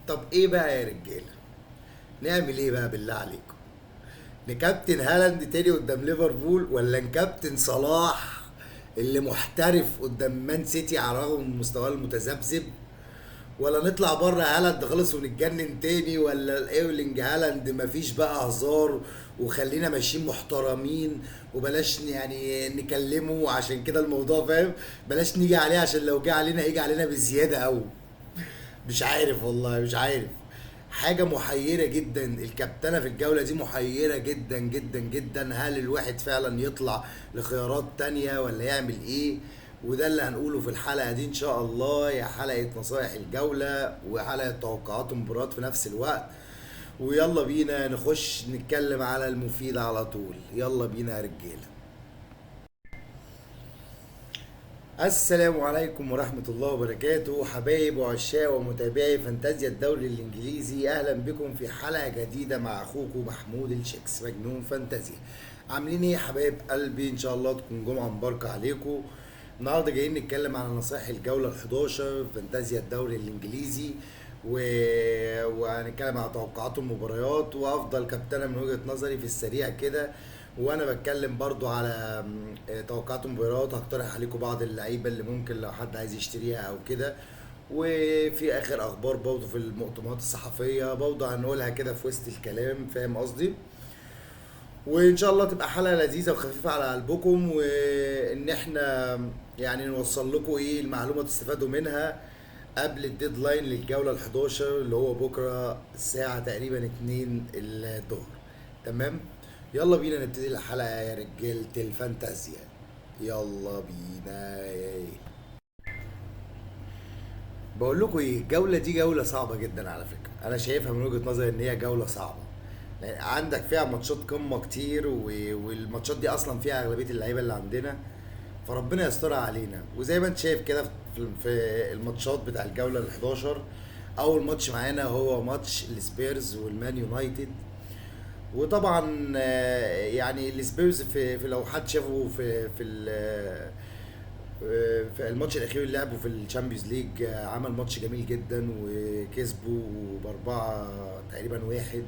طب ايه بقى يا رجاله؟ نعمل ايه بقى بالله عليكم؟ نكابتن هالاند تاني قدام ليفربول، ولا نكابتن صلاح اللي محترف قدام مان سيتي على الرغم من مستواه المتذبذب، ولا نطلع بره هالاند خالص ونتجنن تاني، ولا الايرلينج هالاند مفيش بقى هزار وخلينا ماشيين محترمين وبلاش يعني نكلمه عشان كده الموضوع فاهم، بلاش نيجي عليه عشان لو جه علينا هيجي علينا بزيادة قوي. مش عارف والله، مش عارف. حاجة محيرة جدا الكابتنة في الجولة دي، محيرة جدا جدا جدا. هل الواحد فعلا يطلع لخيارات تانية ولا يعمل ايه؟ وده اللي هنقوله في الحلقة دي ان شاء الله، يا حلقة نصائح الجولة وحلقة توقعات المباريات في نفس الوقت. ويلا بينا نخش نتكلم على المفيد على طول. يلا بينا يا رجالة. السلام عليكم ورحمة الله وبركاته، حبايب وعشاق ومتابعي فانتازيا الدوري الإنجليزي، أهلا بكم في حلقة جديدة مع أخوكم محمود الشيكس مجنون فانتازيا. عاملين إيه يا حبايب قلبي؟ إن شاء الله تكون جمعة مباركة عليكم. النهاردة جايين نتكلم على نصائح الجولة الحداشر فانتازيا الدوري الإنجليزي، وهنتكلم على توقعات المباريات وأفضل كابتنة من وجهة نظري في السريع كده. وانا بتكلم برضو على توقعات المباريات، هقترح عليكم بعض اللعيبة اللي ممكن لو حد عايز يشتريها او كده، وفي اخر اخبار برضو في المؤتمرات الصحفية برضو هنقولها كده في وسط الكلام، فاهم قصدي؟ وان شاء الله تبقى حلقة لذيذة وخفيفة على قلبكم، وان احنا نوصل لكم ايه المعلومة تستفادوا منها قبل ال deadline للجوله ال11 اللي هو بكره الساعة تقريبا 2 الظهر. تمام، يلا بينا نبتدي الحلقة يا رجاله الفانتازيا، يلا بينا. بقول لكم ايه، الجولة دي جولة صعبة جدا على فكرة، انا شايفها من وجهه نظري ان هي جولة صعبة، لان عندك فيها ماتشات قمة كتير، والماتشات دي اصلا فيها اغلبية اللعيبة اللي عندنا، فربنا يسترها علينا. وزي ما انت شايف كده في الماتشات بتاع الجولة ال11، اول ماتش معانا هو ماتش السبيرز والمان يونايتد. وطبعا، السبيرز في لو حد شافه في الماتش الاخير اللي لعبه في الشامبيونز ليج، عمل ماتش جميل جدا وكسبه باربعة تقريبا واحد.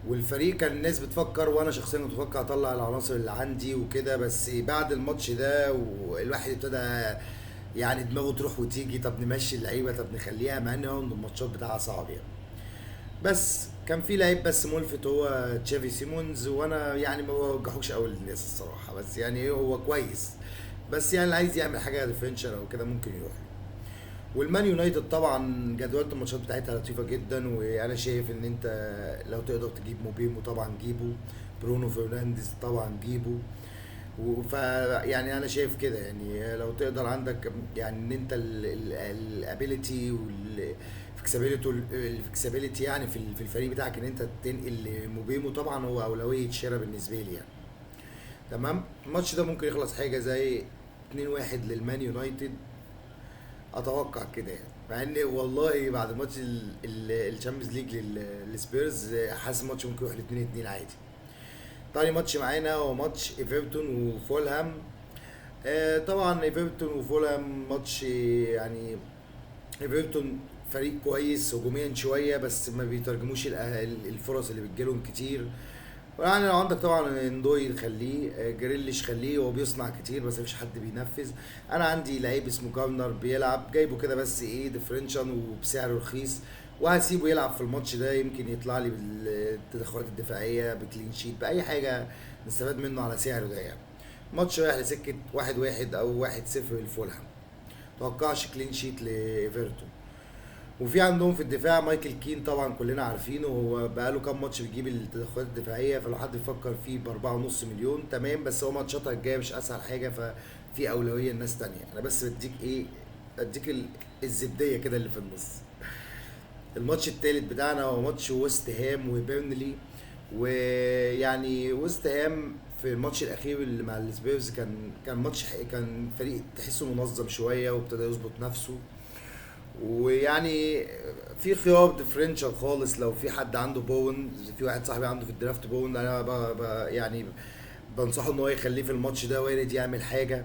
والفريق كان الناس بتفكر، وانا شخصيا كنت بفكر اطلع العناصر اللي عندي وكده، بس بعد الماتش ده والواحد ابتدى دماغه تروح وتيجي، طب نمشي اللعيبة، طب نخليها، مع ان هو الماتشات بتاعها صعب. بس كان في لعيب بس ملفت هو تشافي سيمونز، وانا ما بوجهوش قوي للناس الصراحة، بس هو كويس، بس اللي عايز يعمل حاجة differential او كده ممكن يروح له. والمان يونايتد طبعا جدولة الماتشات بتاعتها لطيفة جدا، وانا شايف ان انت لو تقدر تجيب موبيمو طبعا جيبه، برونو فرنانديز طبعا جيبه، انا شايف كده، لو تقدر عندك ان انت الابيليتي الفلكسبيليتي في الفريق بتاعك ان انت تنقل موبيمو، طبعا هو اولوية شراء بالنسبة لي. تمام، الماتش ده ممكن يخلص حاجة زي 2-1 للمان يونايتد اتوقع كده، مع ان والله بعد ماتش الشامبيونز ليج للسبيرز حاسس الماتش ممكن يروح ل 2-2 عادي. تاني ماتش معانا هو ماتش ايفرتون وفولهام. طبعا ايفرتون وفولهام ماتش ايفرتون فريق كويس هجوميا شوية، بس ما بيترجموش الفرص اللي بتجيلهم كتير. لو عندك طبعا اندوي خليه، جريليش خليه، هو بيصنع كتير بس مفيش حد بينفذ. انا عندي لعيب اسمه جارنر بيلعب، جايبه كده بس differential وبسعر رخيص، وهسيبه يلعب في الماتش ده، يمكن يطلع لي بالتدخلات الدفاعية ب clean sheet باي حاجة نستفاد منه على سعره ده. ماتش رايح لسكه 1-1 او 1-0 لفولهام، متوقعش clean sheet لايفرتون. وفي عندهم في الدفاع مايكل كين طبعا كلنا عارفينه، هو بقاله كام ماتش بيجيب التدخلات الدفاعية، فلو حد يفكر فيه بأربعة ونص مليون تمام، بس هو ماتشاتها الجاية مش أسهل حاجة، ففي أولوية لناس تانية. أنا بس بديك إيه، بديك الزبدية كده اللي في النص. الماتش التالت بتاعنا هو ماتش ويست هام وبيرنلي. ويعني ويست هام في الماتش الأخير اللي مع السبيرز كان ماتش كان فريق تحسه منظم شوية وابتدى يظبط نفسه، ويعني في خيار differential خالص لو في حد عنده بون، في واحد صاحبي عنده في ال draft بون، انا بنصحه ان هو يخليه في الماتش ده، وارد يعمل حاجة،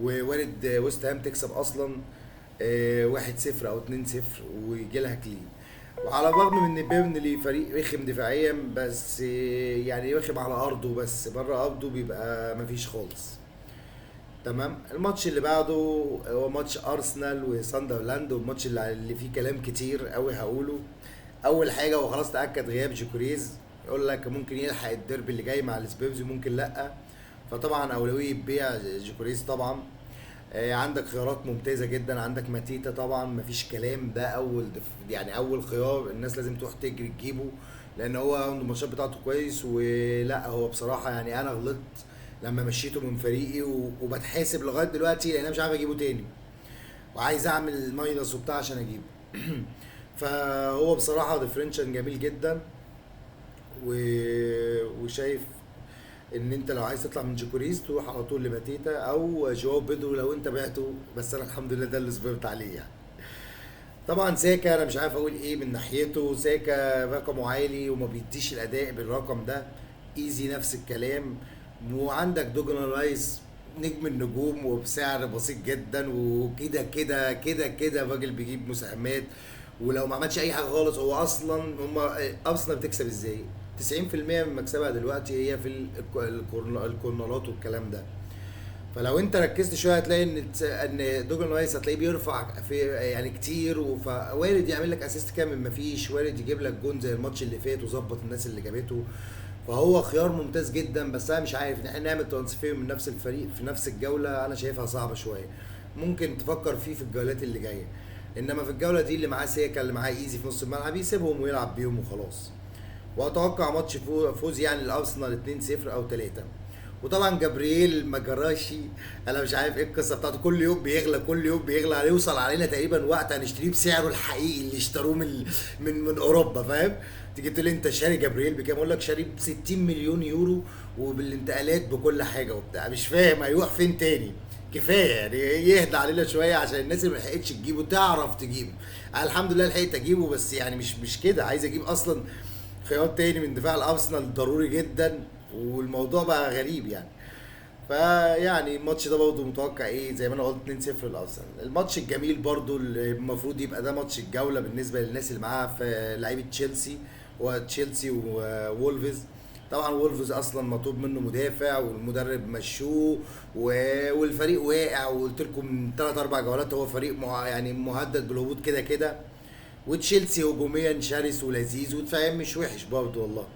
ووارد ويست هام تكسب اصلا، 1-0 او 2-0 ويجي لها clean. وعلى الرغم من ان بيرنلي فريق رخم دفاعيا، بس يعني رخم على ارضه، بس بره ارضه بيبقى مفيش خالص. تمام. الماتش اللي بعده هو ماتش ارسنال وساندرلاند، والماتش اللي فيه كلام كتير قوي هقوله. اول حاجة وخلاص تاكد غياب جيكوريز، يقول لك ممكن يلحق الديربي اللي جاي مع السبيرز وممكن لا، فطبعا اولوية بيع جيكوريز طبعا. عندك خيارات ممتازة جدا، عندك ماتيتا طبعا مفيش كلام، ده اول يعني اول خيار الناس لازم تروح تجري تجيبه، لان هو الماتشات بتاعته كويس. ولا هو بصراحة يعني انا غلطت لما مشيته من فريقي وبتحاسب لغاية دلوقتي لان انا مش عارف اجيبه تاني، وعايز اعمل minus وبتاع عشان اجيبه. فهو بصراحة differential جميل جدا، وشايف ان انت لو عايز تطلع من جيكوريز تروح على طول لماتيتا او جواو بيدرو لو انت بعته، بس انا الحمد لله ده اللي صبرت عليه يعني. طبعا ساكا انا مش عارف اقول ايه من ناحيته، ساكا رقمه عالي وما بيديش الاداء بالرقم ده، ايزي نفس الكلام. وعندك دوجلاس رايس نجم النجوم وبسعر بسيط جدا، وكده كده كده كده الراجل بيجيب مساهمات، ولو ما عملش اي حاجة خالص هو اصلا هم ارسنال بتكسب ازاي؟ 90% من مكسبها دلوقتي هي في الكورنرات والكلام ده. فلو انت ركزت شوية هتلاقي ان دوجلاس رايس هتلاقيه بيرفع في يعني كتير، فوارد يعمل لك assist كام ما فيش، وارد يجيب لك جون زي الماتش اللي فات وظبط الناس اللي جابته، فهو خيار ممتاز جدا. بس انا مش عارف ان احنا نعمل transfer من نفس الفريق في نفس الجولة، انا شايفها صعبة شوية، ممكن تفكر فيه في الجولات اللي جاية، انما في الجولة دي اللي معاه ساكا اللي معاه ايزي في نص الملعب يسيبهم ويلعب بيهم وخلاص. واتوقع ماتش فوز يعني الارسنال 2-0 او 3. وطبعا جابرييل ماجراشي انا مش عارف ايه القصة بتاعته، كل يوم بيغلى كل يوم بيغلى، هيوصل علينا تقريبا وقت هنشتريه بسعره الحقيقي اللي اشتروه من من من اوروبا، فاهم؟ تيجي تقول لي انت شاري جابرييل بكام؟ اقول لك شاريه ب 60 مليون يورو وبالانتقالات بكل حاجة وبتاع، مش فاهم هيروح فين تاني. كفاية يعني يهدى علينا شوية عشان الناس اللي ما لحقتش تجيبه تعرف تجيبه. انا الحمد لله لحقت اجيبه، بس يعني مش كده، عايز اجيب اصلا خيار تاني من دفاع الارسنال ضروري جدا، والموضوع بقى غريب يعني. فيعني الماتش ده برضه متوقع ايه زي ما انا قلت 2-0 للارسنال. الماتش الجميل برضه اللي المفروض يبقى ده ماتش الجولة بالنسبة للناس اللي معاها في لعيبة تشيلسي، هو تشيلسي وولفز. طبعا وولفز اصلا مطلوب منه مدافع والمدرب مشوه والفريق واقع، وقلت لكم من 3-4 جولات هو فريق يعني مهدد بالهبوط كده كده. وتشيلسي هجوميا شرس ولذيذ ودفاعيا مش وحش برضه والله،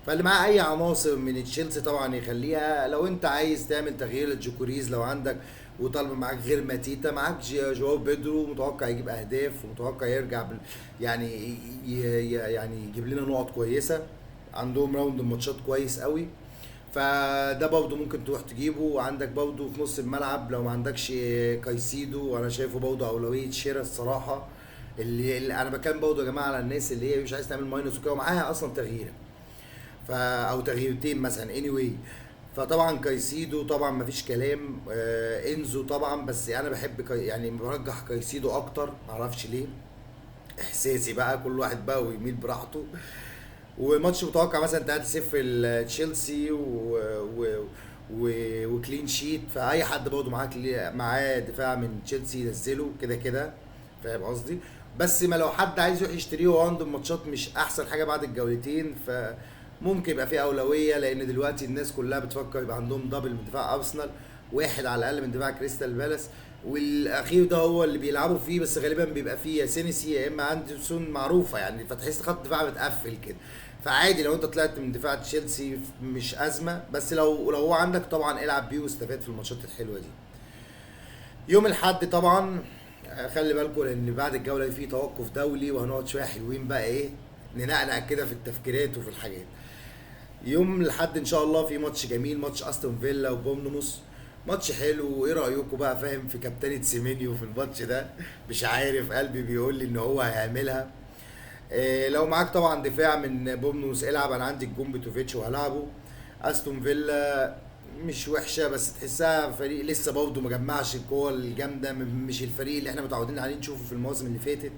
فاللي معاه اي عناصر من تشيلسي طبعا يخليها. لو انت عايز تعمل تغيير للجوكوريز لو عندك وطالب معاك غير ماتيتا، معاك جواو بيدرو متوقع يجيب اهداف ومتوقع يرجع يعني يعني يجيب لنا نقط كويسة، عندهم round الماتشات كويس قوي، فده برضه ممكن تروح تجيبه. وعندك برضه في نص الملعب لو ما عندكش كايسيدو، وانا شايفه برضه اولوية شراء الصراحة، اللي انا بتكلم برضه يا جماعة على الناس اللي هي مش عايز تعمل minus وكده ومعاها اصلا تغييره او تغييرتين مثلا anyway. فطبعا كايسيدو طبعا مفيش كلام، انزو طبعا، بس انا بحب يعني برجح كايسيدو اكتر، معرفش ليه، احساسي بقى كل واحد بقى ويميل براحته. وماتش متوقع مثلا 3-0 لتشيلسي و clean sheet، فاي حد برضه معاه دفاع من تشيلسي ينزله كده كده، فاهم قصدي؟ بس ما لو حد عايز يروح يشتريه وهو عنده الماتشات مش احسن حاجة بعد الجولتين، فممكن يبقى فيه اولوية، لان دلوقتي الناس كلها بتفكر يبقى عندهم double من دفاع ارسنال، واحد على الاقل من دفاع كريستال بالاس، والاخير ده هو اللي بيلعبوا فيه، بس غالبا بيبقى فيه يا سينيسي يا اما اندرسون معروفة يعني، فتحس خط دفاع متقفل كده. فعادي لو انت طلعت من دفاع تشيلسي مش ازمة، بس لو هو عندك طبعا العب بيه واستفاد في الماتشات الحلوة دي. يوم الاحد طبعا خلي بالكم، لان بعد الجولة دي في توقف دولي، وهنقعد شوية حلوين بقى ايه ننقنق كده في التفكيرات وفي الحاجات. يوم الاحد ان شاء الله في ماتش جميل، ماتش استون فيلا وبورنموث، ماتش حلو. وايه رايكم بقى فاهم في كابتنة سيمينيو في الماتش ده؟ مش عارف، قلبي بيقول لي ان هو هيعملها. إيه لو معاك طبعا دفاع من بورنموث العب، انا عندي الجون بتوفيتش وهلعبه. استون فيلا مش وحشة، بس تحسها فريق لسه برضه ما جمعش القوة الجامدة، مش الفريق اللي احنا متعودين عليه نشوفه في المواسم اللي فاتت.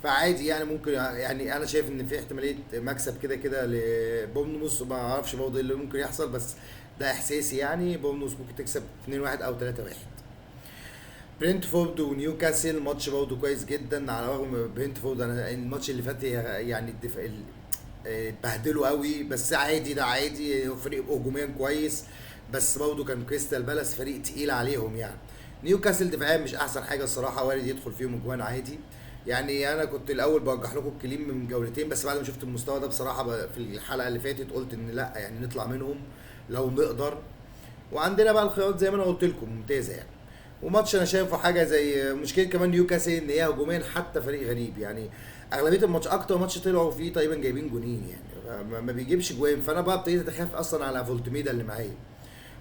فعادي يعني ممكن، يعني انا شايف ان في احتمالية مكسب كده كده لبورنموث، وما اعرفش برضه ايه اللي ممكن يحصل، بس ده احساسي يعني. بورنموث ممكن تكسب 2-1 او 3-1. برينتفورد ونيوكاسل ماتش برضه كويس جدا، على الرغم برينتفورد انا الماتش اللي فات يعني اتبهدلوا قوي، بس عادي ده عادي، فريق هجوميا كويس، بس برضه كان كريستال بالاس فريق تقيل عليهم يعني. نيوكاسل دفاعيا مش احسن حاجة الصراحة، وارد يدخل فيهم اجوان عادي يعني. انا كنت الاول برجح لكم ال clean من جولتين، بس بعد ما شفت المستوى ده بصراحة في الحلقة اللي فاتت قلت ان لا يعني نطلع منهم لو نقدر. وعندنا بقى الخيارات زي ما انا قلت لكم ممتازة يعني. وماتش انا شايفه حاجة زي مشكلة كمان نيوكاسل ان هي هجوميا حتى فريق غريب يعني، اغلبية الماتش اكتر ماتش طلعوا فيه تقريبا جايبين جونين يعني، ما بيجيبش جوان. فانا بقى ابتديت اتخاف اصلا على فولتميدا اللي معايا،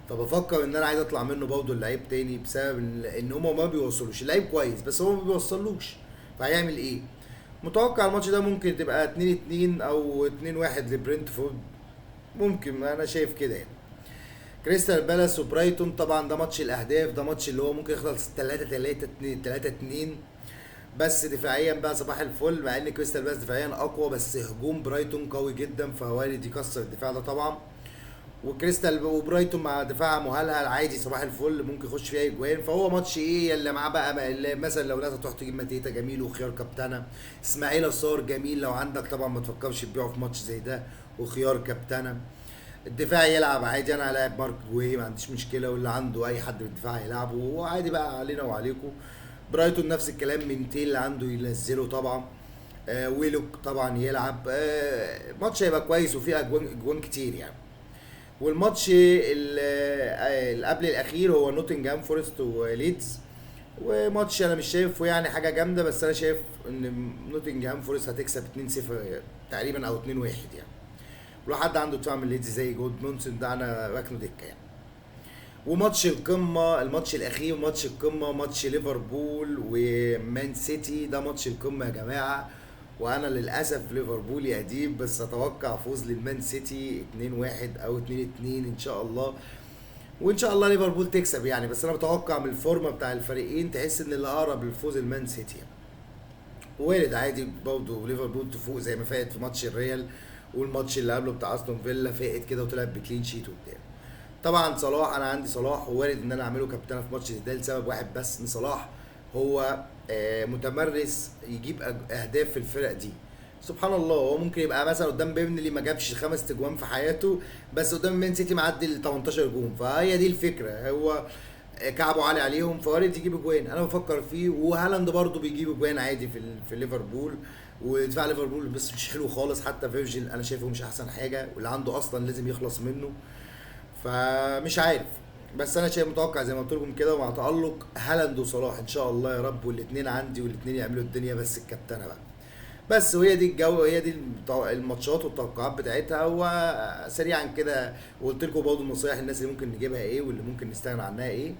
فبفكر ان انا عايز اطلع منه برضه اللعيب تاني بسبب ان هما ما بيوصلوش اللعيب كويس، بس هو ما بيوصلوش، فهيعمل ايه؟ متوقع الماتش ده ممكن تبقى 2-2 او 2-1 لبرنتفورد، ممكن، انا شايف كده يعني. كريستال بالاس وبرايتون طبعا ده ماتش الاهداف، ده ماتش اللي هو ممكن يخلص 3-3، 2-3-2، بس دفاعيا بقى صباح الفل، مع ان كريستال بالاس دفاعيا اقوى، بس هجوم برايتون قوي جدا، فوارد يكسر الدفاع ده طبعا. وكريستال وبرايتون مع دفاع مهلهل عادي صباح الفل، ممكن يخش فيها اجوان. فهو ماتش ايه اللي معاه بقى، اللي مثلا لو ناس هتروح تجيب ماتيتا جميل وخيار كابتنه، اسماعيل صار جميل لو عندك طبعا ما تفكرش تبيعه في ماتش زي ده، وخيار كابتنه. الدفاع يلعب عادي، انا هلاعب مارك جوي ما عنديش مشكلة، واللي عنده اي حد من الدفاع هيلعبه وعادي بقى علينا وعليكم. برايتون نفس الكلام، منتيل اللي عنده ينزله طبعا، ويلوك طبعا يلعب، ماتش هيبقى كويس وفيه اجوان كتير يعني. والماتش اللي قبل الاخير هو نوتنجهام فورست وليدز، وماتش انا مش شايفه يعني حاجة جامدة، بس انا شايف ان نوتنجهام فورست هتكسب 2-0 تقريبا او 2-1 يعني. ولو حد عنده دفاع من ليدز زي جودمونسون ده انا راكنه دكه يعني. وماتش القمه، الماتش الاخير ماتش القمه، ماتش ليفربول ومان سيتي، ده ماتش القمه يا جماعة. وانا للاسف ليفربول قديم، بس اتوقع فوز للمان سيتي 2-1 او 2-2 ان شاء الله، وان شاء الله ليفربول تكسب يعني. بس انا متوقع من الفورمة بتاع الفريقين تحس ان اللي اقرب للفوز المان سيتي يعني. وارد عادي برضه ليفربول تفوق زي ما فاقت في ماتش الريال، والماتش اللي قبله بتاع استون فيلا فاقت كده وطلعت ب clean sheet وبتاع. طبعا صلاح، انا عندي صلاح ووارد ان انا اعمله كابتنه في ماتش ده لسبب واحد بس، ان صلاح هو متمرس يجيب اهداف في الفرق دي. سبحان الله، هو ممكن يبقى مثلا قدام بيرنلي ما جابش 5 اجوان في حياته، بس قدام مان سيتي معدي ال 18 جون. فهي دي الفكرة، هو كعبه عالي عليهم فوارد يجيب اجوان، انا بفكر فيه. وهالاند برضه بيجيب اجوان عادي في ليفربول، ودفاع ليفربول بس مش حلو خالص، حتى فيرجيل انا شايفه مش احسن حاجة، واللي عنده اصلا لازم يخلص منه، فمش عارف. بس انا شايف متوقع زي ما قلت لكم كده، ومع تألق هالاند وصلاح ان شاء الله يا رب، والاثنين عندي والاثنين يعملوا الدنيا، بس الكابتنه بقى. بس وهي دي الجو، هي دي الماتشات والتوقعات بتاعتها. وسريعا كده وقلت لكم برضه نصايح الناس اللي ممكن نجيبها ايه واللي ممكن نستغنى عنها ايه.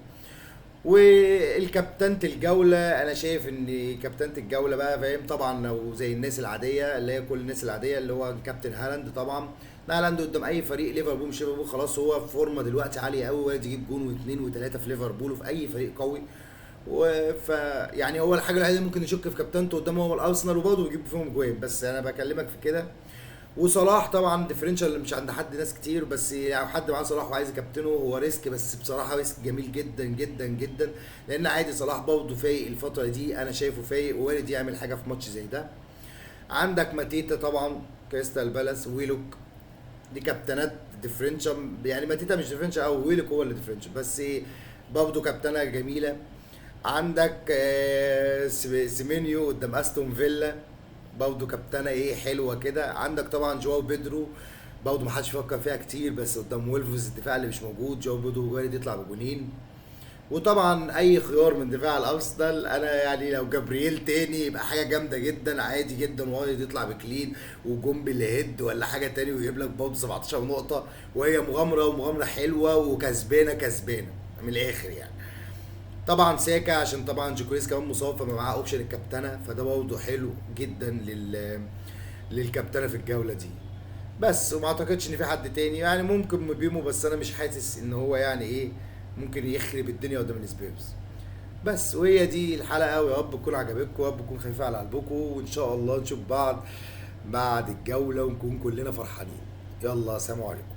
والكابتنة الجولة، انا شايف ان كابتنة الجولة بقى فاهم طبعا لو زي الناس العادية اللي هي كل الناس العادية اللي هو كابتن هالاند طبعا. هالاند قدام اي فريق، ليفربول مش ليفربول خلاص، هو فورمة دلوقتي عالية قوي، وارد يجيب جون واثنين وثلاثة في ليفربول وفي اي فريق قوي. وف يعني هو الحاجة الوحيدة اللي ممكن نشك في كابتنته قدامه هو الارسنال، وبرضه بيجيب فيهم جوان، بس انا بكلمك في كده. وصلاح طبعا differential اللي مش عند حد ناس كتير، بس لو حد معاه صلاح وعايز يكابتنه هو risk، بس بصراحة risk جميل جدا جدا جدا، لان عادي صلاح برضه فايق الفترة دي، انا شايفه فايق ووارد يعمل حاجة في ماتش زي ده. عندك ماتيتا طبعا كريستال بالاس، ويلوك، دي كابتنات differential يعني. ماتيتا مش differential او ويلوك هو اللي differential، بس برضه كابتنه جميلة. عندك سيمينيو قدام استون فيلا برضه كابتنه ايه حلوة كده. عندك طبعا جواو بيدرو برضه ما حدش فكر فيها كتير، بس قدام وولفز الدفاع اللي مش موجود، جواو بيدرو وارد يطلع بجونين. وطبعا اي خيار من دفاع الارسنال، انا يعني لو جابرييل تاني يبقى حاجة جامدة جدا عادي جدا، وارد يطلع ب clean وجون بال head ولا حاجة تاني ويجيب لك برضه 17 نقطة، وهي مغامرة ومغامره حلوة وكسبانه كسبانه من الاخر يعني. طبعا ساكا عشان طبعا جوكريس كمان مصاب، فما معاه option الكابتنه، فده برضه حلو جدا للكابتنه في الجولة دي. بس وما اعتقدش ان في حد تاني يعني، ممكن مبيمو، بس انا مش حاسس ان هو يعني ايه ممكن يخرب الدنيا قدام السبيرز. بس وهي دي الحلقة، ويا رب تكون عجبتكم، ويا رب تكون خفيفة على قلبكم، وان شاء الله نشوف بعض بعد الجولة ونكون كلنا فرحانين. يلا سلام عليكم.